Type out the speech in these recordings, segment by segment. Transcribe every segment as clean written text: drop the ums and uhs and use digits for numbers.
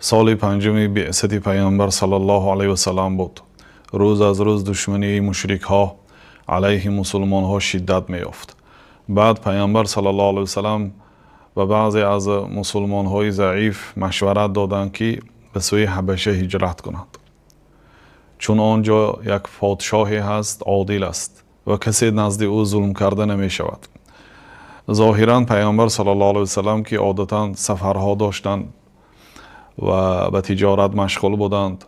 Соли панҷуми биъсати Паёмбар саллаллоҳу алайҳи васаллам буд. Рӯз аз рӯз душмании мушрикҳо алайҳи мусулмонҳо шиддат меёфт. Баъд Паёмбар саллаллоҳу алайҳи васаллам ба баъзе аз мусулмонҳои заиф машварат доданд, ки ба сӯи Ҳабаша ҳиҷрат кунанд, чун он ҷо як подшоҳе ҳаст, одил аст ва касе назди ӯ зулм карда намешавад. Зоҳиран Паёмбар саллаллоҳу алайҳи васаллам, ки одатан сафарҳо доштанд ва ба тиҷорат машғул буданд,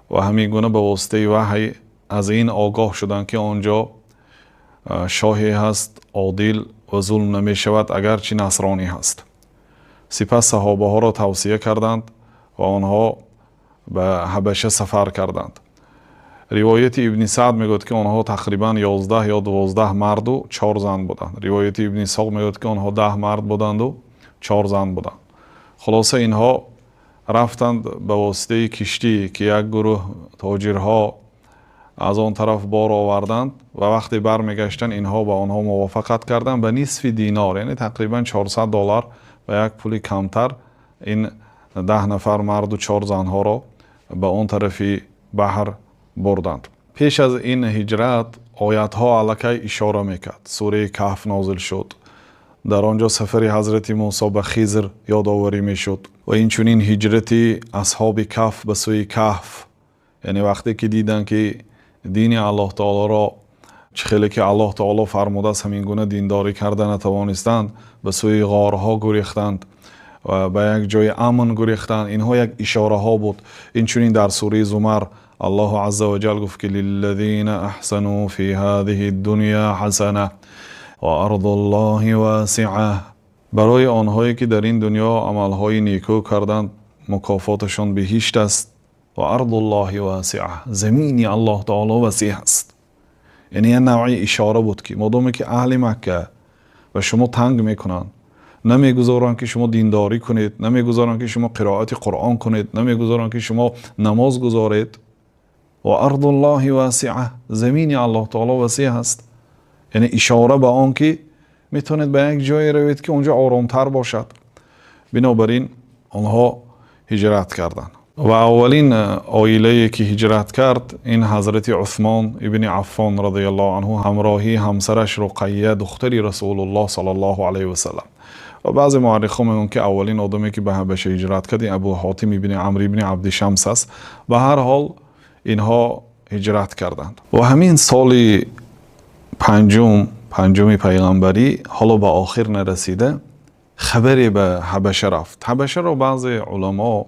ва ҳамин гуна ба воситаи ваҳй аз ин огоҳ шуданд, ки он ҷо шоҳе ҳаст одил ва зулм намешавад, агарчи насронӣ ҳаст. Сипас саҳобаҳоро тавсия карданд ва онҳо ба Ҳабаша сафар карданд. Ривояти Ибни Саъд мегӯяд, ки онҳо тақрибан 11 ё 12 марду чор зан буданд. Ривояти Ибни Исҳоқ мегӯяд, ки онҳо 10 мард буданду чор зан буданд. Хулоса, инҳо рафтанд ба воситаи киштӣ, ки як гурӯҳ тоҷирҳо аз он тараф бор оварданд ва вақте бармегаштанд, инҳо ба онҳо мувофиқат карданд ба нисфи динор, яъне тақрибан 400 доллар ва як пули камтар, ин 10 нафар марду чор занҳоро ба он тарафи баҳр бурданд. Пеш аз ин ҳиҷрат оятҳо аллакай ишора мекард. Сураи Каҳф нозил шуд, дар он ҷо сафари ҳазрати Мусо ба Хизр ёдоварӣ мешуд ва инчунин ҳиҷрати асҳоби Каҳф ба сӯи Каҳф, яъне вақте ки диданд, ки дини Аллоҳ таолоро, чӣ хеле ки Аллоҳ таоло фармудааст, ҳамин гуна диндорӣ карда натавонистанд, ба сӯи ғорҳо гурехтанд ва ба як ҷои амн гурехтанд. Инҳо як ишораҳо буд. Инчунин дар сураи Зумар Аллоҳу азза ва ҷал гуфт, ки للذين أحسنوا في هذه الدنيا حسنة وأرض الله واسعة. Барои онҳое ки дар ин дунё амалҳои некӯ карданд, мукофоташон биҳишт аст ва أرض الله واسعة, замини Аллоҳ таоло васеъ аст. Яъне як навъи ишора буд, ки модоме ки аҳли Макка ба шумо танг мекунанд, намегузоранд, ки шумо диндорӣ кунед, намегузоранд, ки шумо қироати Қуръон кунед, намегузоранд, ки шумо намоз гузоред, وأرض الله واسعة, замини Аллоҳ таоло васеъ аст. Яъне ишора ба он ки метавонед ба як ҷое равед, ки он ҷо оромтар бошад. Бинобар ин онҳо ҳиҷрат карданд ва аввалин оилае ки ҳиҷрат кард, ин ҳазрати Усмон ибни Аффон радиаллоҳу анҳу ҳамроҳии ҳамсараш Руқайя, духтари Расулуллоҳ саллаллоҳу алайҳи васалам. Ва баъзе муаррихҳо мегӯянд, ки аввалин одаме ки ба Ҳабаша ҳиҷрат кард, ин Абу Ҳотим ибни Амр ибни Абдишамс аст. Ба ҳар ҳол, инҳо ҳиҷрат карданд ва ҳамин соли панҷуми пайғамбарӣ ҳоло ба охир нарасида, хабаре ба Ҳабаша рафт. Ҳабашаро баъзе уламо,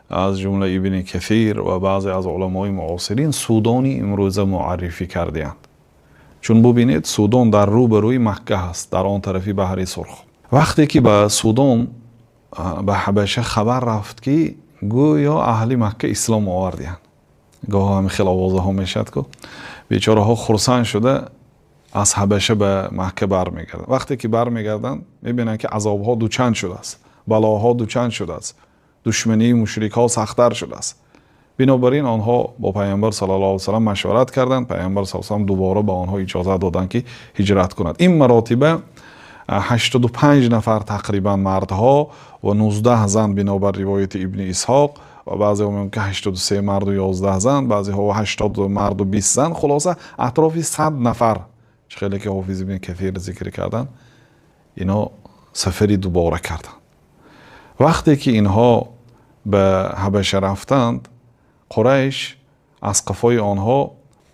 аз ҷумла Ибни Кафир ва баъзе аз уламои муосирин, Судони имрӯза муаррифӣ кардианд, чун бубинед, Судон дар рӯ ба рӯи Макка ҳаст, дар он тарафи баҳри Сурх. Вақте ки ба Судон, ба Ҳабаша хабар рафт, ки гӯё аҳли Макка ислом овардианд, гоҳо ҳамин хел овозаҳо мешавад ку, бечораҳо хурсанд шуда аз Ҳабаша ба Макка бармегарданд. Вақте ки бармегарданд, мебинанд, ки азобҳо дучанд шудааст, балоҳо дучанд шудааст, душмании мушрикҳо сахттар шудааст. Бинобар ин онҳо бо Пайғамбар саллаллоҳу алайҳи васаллам машварат карданд. Пайғамбар саллаллоҳу алайҳи васаллам дубора ба онҳо иҷозат доданд, ки ҳиҷрат кунанд. Ин маротиба 85 нафар тақрибан мардҳо ва 19 зан, бинобар ривояти Ибни Исҳоқ, ва баъзеҳо мегӯянд, ки 83 марду 11 зан, баъзеҳо 80 марду 20 зан, хулоса, атрофи 100 нафар, чӣ хеле ки ҳофиз Ибни Кафир зикр карданд, инҳо сафари дубора карданд. Вақте ки инҳо ба Ҳабаша рафтанд, Қурайш аз қафои онҳо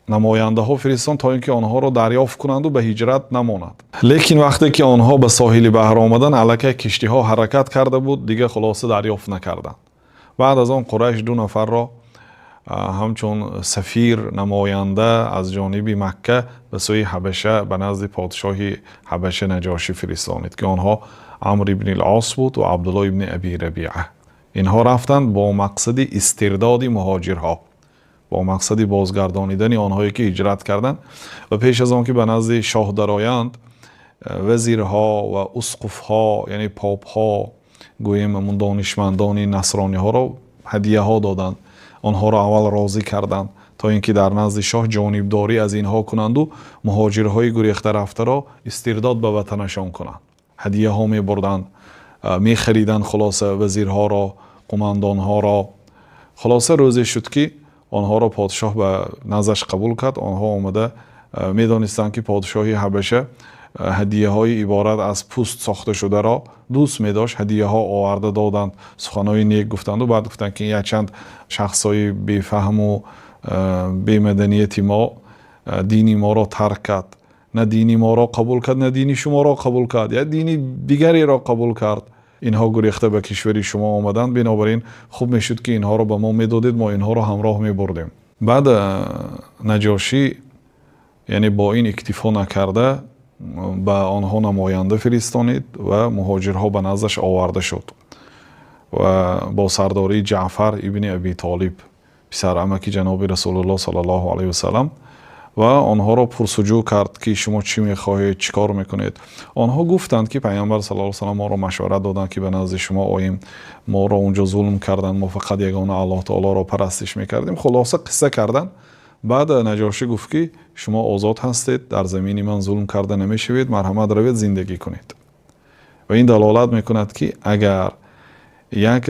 намояндаҳо фиристон, то ин ки онҳоро дарёфт кунанду ба ҳиҷрат намонад. Лекин вақте ки онҳо ба соҳили баҳр омаданд, аллакай киштиҳо ҳаракат карда буд, дига хулоса дарёфт накарданд. Баъд аз он Қурайш ду нафарро ҳамчун сафир, намоянда аз ҷониби Макка ба сӯи Ҳабаша, ба назди подшоҳи Ҳабаша Наҷошӣ фиристонид, ки онҳо Амр ибни Ос буд ва Абдулло ибни Аби Рабиа. Инҳо рафтанд бо мақсади истирдоди муҳоҷирҳо, бо мақсади бозгардонидани онҳое ки ҳиҷрат карданд. Ва пеш аз он ки ба назди шоҳ дароянд, вазирҳо ва усқуфҳо, яъне попҳо, гӯем, ҳамун донишмандони насрониҳоро ҳадияҳо доданд, онҳоро аввал розӣ карданд, то ин ки дар назди шоҳ ҷонибдорӣ аз инҳо кунанду муҳоҷирҳои гурехта рафтаро истирдод ба ватанашон кунанд. Ҳадияҳо мебурданд, мехариданд, хулоса, вазирҳоро. қумандонҳоро. Хулоса, рӯзе шуд, ки онҳоро подшоҳ ба наздаш қабул кард. Онҳо омада медонистанд, ки подшоҳи Ҳабаша ҳадияҳои иборат аз пӯст сохташударо дӯст медошт. Ҳадияҳо оварда доданд, суханони нек гуфтанд ва баъд гуфтанд, ки якчанд шахсҳои бефаҳм ва бемаданияти мо дини моро тарк кард. На дини моро қабул кард, на дини шуморо қабул кард, як дини дигареро қабул кард. Инҳо гурехта ба кишвари шумо омаданд. Бинобар ин хуб мешуд, ки инҳоро ба мо медодед, мо инҳоро ҳамроҳ мебурдем. Баъд Наҷошӣ, яъне бо ин иктифо накарда, ба онҳо намоянда фиристонид ва муҳоҷирҳо ба наздаш оварда шуд ва бо сардории Ҷаъфар ибни Абӣ Толиб, писарамаки ҷаноби Расулуллоҳ саллаллоҳу алайҳи васаллам, ва онҳоро пурсуҷӯ кард, ки шумо чӣ мехоҳед, чӣ кор мекунед. Онҳо гуфтанд, ки Паёмбар саллаллоҳу алайҳи васаллам моро машварат доданд, ки ба назди шумо оем. Моро он ҷо зулм карданд, мо фақат ягона Аллоҳи таъолоро парастиш мекардем. Хулоса, қисса карданд. Баъд Наҷошӣ гуфт, ки шумо озод ҳастед, дар замини ман зулм карда намешавед, марҳамат, равед, зиндагӣ кунед. Ва ин далолат мекунад, ки агар як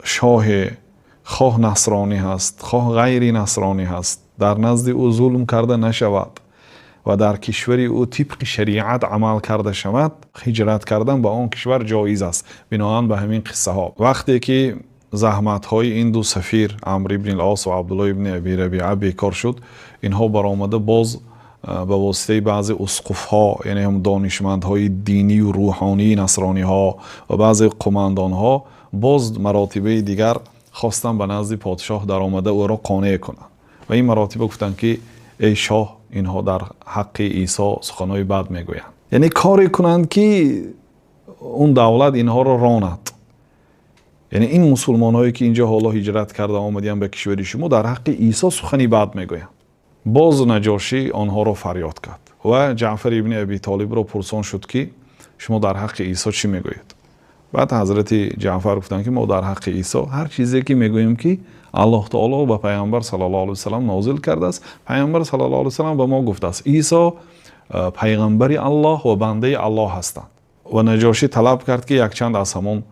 шоҳ, хоҳ насронӣ ҳаст, хоҳ ғайри насронӣ ҳаст, дар назди ӯ зулм карда нашавад ва дар кишвари ӯ тибқи шариат амал карда шавад, ҳиҷрат кардан ба он кишвар ҷоиз аст. Бино ба ҳамин қиссаҳо, вақте ки заҳматҳои ин ду сафир, Амр ибни Ос ва Абдуллоҳ ибни Абӣ Рабиъа, бекор шуд, инҳо баромада боз ба воситаи баъзе усқуфҳо, яъне ҳам донишмандҳои динӣ ва рӯҳонии насрониҳо ва баъзе қумандонҳо, боз маротиби дигар хостанд ба назди подшоҳ даромада ӯро қонеъ кунанд ва ин маротиб гуфтанд, ки эй шоҳ, инҳо дар ҳаққи Исо суханони бад мегӯянд, яъне коре кунанд, ки он давлат инҳоро ронад. Яъне ин мусулмонҳое, ки инҷо ҳоло ҳиҷрат карда омадаанд ба кишвари шумо, дар ҳаққи Исо сухани бад мегӯянд. Боз Наҷошӣ онҳоро фарёд кард ва Ҷаъфар ибни Абӣ Толибро пурсон шуд, ки шумо дар ҳаққи Исо чӣ мегӯед? Баъд ҳазрати Ҷаъфар гуфтанд, ки мо дар ҳаққи Исо ҳар чизе ки мегӯем, ки Аллоҳ таъоло ба Паёмбар саллаллоҳу алайҳи васаллам нозил кардааст, Паёмбар саллаллоҳу алайҳи васаллам ба мо гуфтааст, Исо паёмбари Аллоҳ ва бандаи Аллоҳ ҳастанд. Ва Наҷошӣ талаб кард, ки якчанд аз ҳамон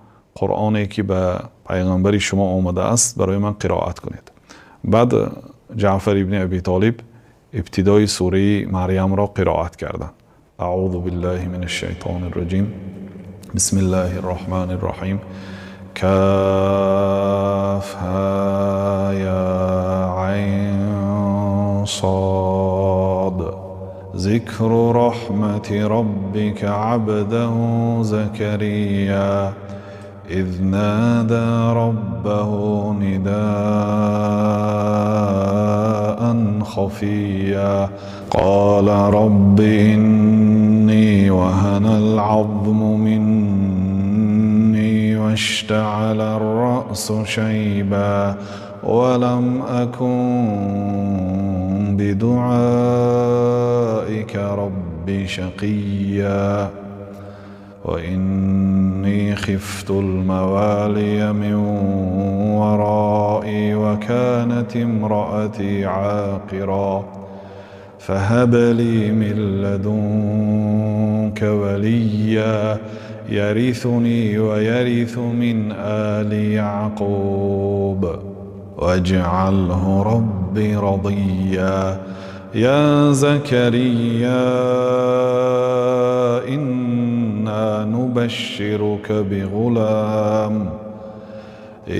Қуръоне, ки ба паёмбари шумо омадааст, барои ман қироат кунед. Баъд Ҷаъфар ибни Абӣ Толиб ибтидои сураи Марямро қироат карданд. Аъузу биллаҳи минаш-шайтонир раҷим. Бисмиллаҳир Раҳмонир Раҳим. Каф ҳа ё айн сод. Зикру раҳмати роббика абдаҳу Закариё из нодо роббаҳу нидоан хафиййо. Қола робби иннӣ ваҳанал азму миннӣ ваштаалар раъсу шайбан ва лам акун бидуъоика робби шақиййа. Ва иннӣ хифтул маволия мин вароӣ ва конат имраатӣ оқиран фаҳаб лӣ мин ладунка валиййан ярисунӣ ва ярису мин оли Яъқуб ваҷъалҳу робби разиййа. Ё Закариё инна нубашширука бигулам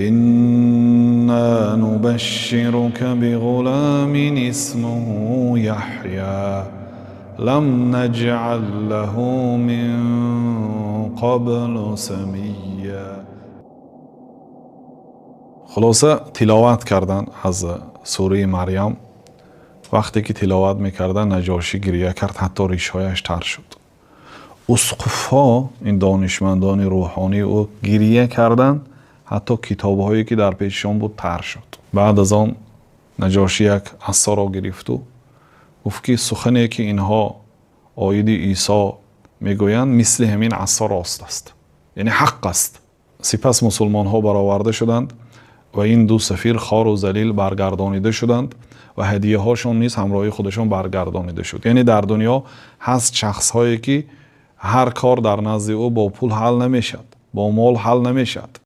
инна нубашширука бигуламин исмуҳу Яҳё лам наҷъал лаҳу мин қаблу самиййа. Хулоса, тиловат кардан аз сураи Марям. Вақте ки тиловат мекарданд, Наҷошӣ гиря кард, ҳатто ришҳояш тар шуд. Усқуфҳо, ин донишмандони рӯҳонии ӯ, гиря карданд, ҳатто китобҳое, ки дар пешашон буд, тар шуд. Баъд аз он Наҷошӣ як асоро гирифту гуфт, ки сухане, ки инҳо оиди Исо мегӯянд, мисли ҳамин асо рост аст, яъне ҳақ аст. Сипас мусулмонҳо бароварда шуданд ва ин ду сафир хору залил баргардонида шуданд ва ҳадияҳошон низ ҳамроҳи худашон баргардонида шуд. Яъне дар дунё ҳаст шахсҳое, ки ҳар кор дар назди ӯ бо пул ҳал намешавад, бо мол ҳал намешавад.